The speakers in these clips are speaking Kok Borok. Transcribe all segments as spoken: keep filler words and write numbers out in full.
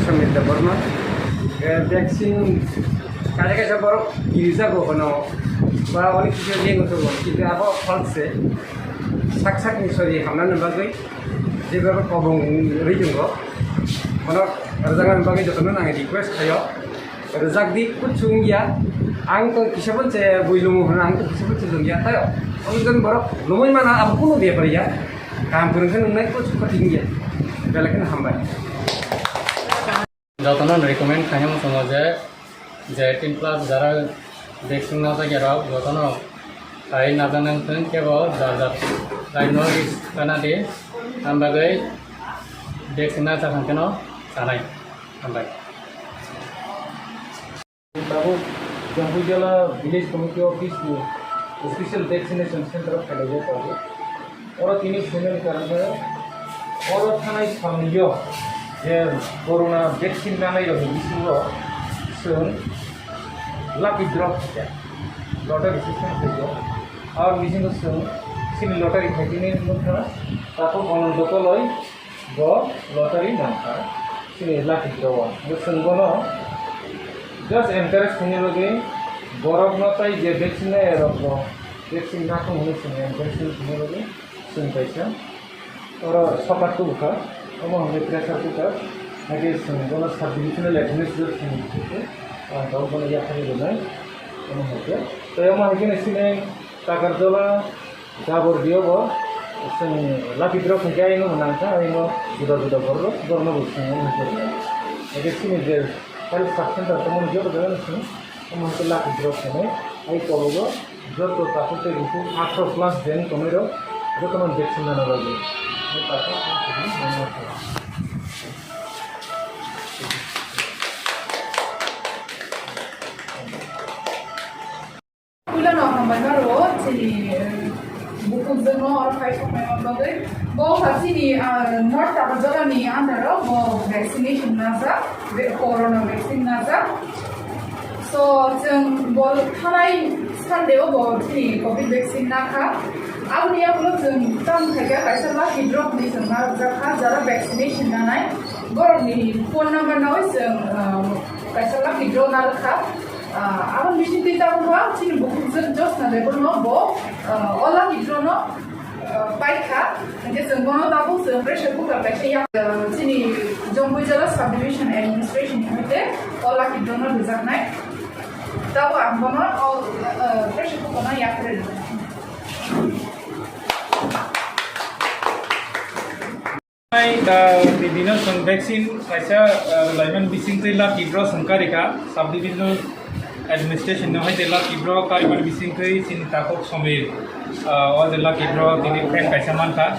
Samir Debbarma, eh, vaccine kaisa kaisa borok kirijago hwno, ba onek kisa jeng tongo, kintu abo false se, sak sakni sori hamnani bagwi jeba kobong rwi tongo, bono rwjaknani bagwi jotono ang request khaio, rwjak di, kuchung ya, ang to kisa pon se bui lumu hwno, ang to kisa pon se lung ya, tai o jon borok lumui mana abo kunu bepar ya, kaham kwrwng khe nungnai kuchung kothin ya, belai kheno hambai. Jotono recommend khainai muchungo je, je eighteen plus jara vaccine najakya rok jotono khai najaknai wngthung, kebo jar jar laino risk kana di, ang bagwi vaccine najak hwnkhe no chanai. Hambai. Tabuk Jambujala Village Committee Office ni Special Vaccination Center o khlaijak tabuk. Oro tini swimming karon khe oro thanai samni yo je corona vaccine nanai rok ni bisingo chwng lucky draw khaijak, lottery system khaijak. Aro bisingo chwng chini lottery khaitini nukha, takhuk Ananto Koloi bo lottery nangkha chini lucky draw o. Bo chwng bono just encourage khaina bagwi borokno tai je vaccine nai rok bo vaccine nathung hwnwi chwng encourage khaina bagwi chwng kaisa oro sokar tubukha, omo hwnwi pressure cooker, haikhe chwng bono sub divisional administrator chwng, ah, bono yaphari rwnai, omo hwnkhe. Tei omo hwnkhe chini Takarjala Jabor dio bo chwng lucky draw khaikhe aino nangkha, aino juda juda borok, borokno bo chwng wngkha. Ede chini je health sub center tongmani joto jagano chwng omo hai khe lucky draw khainai. Ai kologo joto takhuk tei bukhuk atharo plus jeng tongnai rok jotono vaccine nana bagwi. Bo takhuk. Puila no hambai maro chini, eh, bukhukjwkno oro phai soknaima bagwi. Bo wngkha chini, ah, North Takarjalani under o bo vaccination najak, be-, corona vaccine najak. So, chwng bo thanai Sunday o bo chini covid vaccine nakha. Aboni yagulo chwng tamo khaikha kaisa lucky draw hinwi chwng narwkjakha, jara vaccination nanai. Borokni phone number nawi chwng, ah, kaisa lucky draw narwkha. Ah, aboni bisingtwi tabukha chini bukhukjwk Josna Debbarma bo, ah, o lucky draw no, ah, paikha. Hwnkhe chwng bono tabuk chwng pressure cooker kaisa yak, ah, chini Jompuijala subdivision administration ni hoite o lucky draw no rwjaknai. Tabuk ang bono o, ah, pressure cooker no yakrwi rwnai. Nai, ah, bibino chwng vaccine kaisa, ah, laimani bisingtwi lucky draw chwng karikha, sub divisional administration no hai de lucky draw karimani bisingtwi chini takhuk Somir, ah, o de lucky draw tini fan kaisa mankha.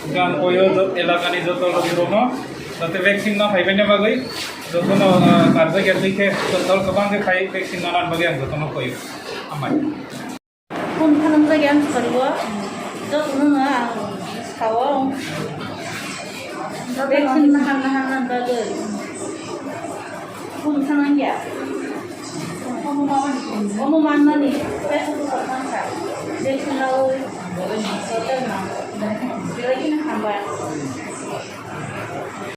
Hwnkhe ang koyo jo-, elakani joto logi rokno, joto vaccine no phaibaina bagwi jotono, ah, karjakya twi khe joto kwbang khe phai vaccine nana bagwi ang jotono koyo. Hambai. Phone khanamjak ya ang sori o. Jotono no ang sao. Vaccine naham naham nang bagwi. Phone khanang ya. Omo mannani, Facebook o khansa. Vaccine lawi. Hotel na. Belai kheno hambai.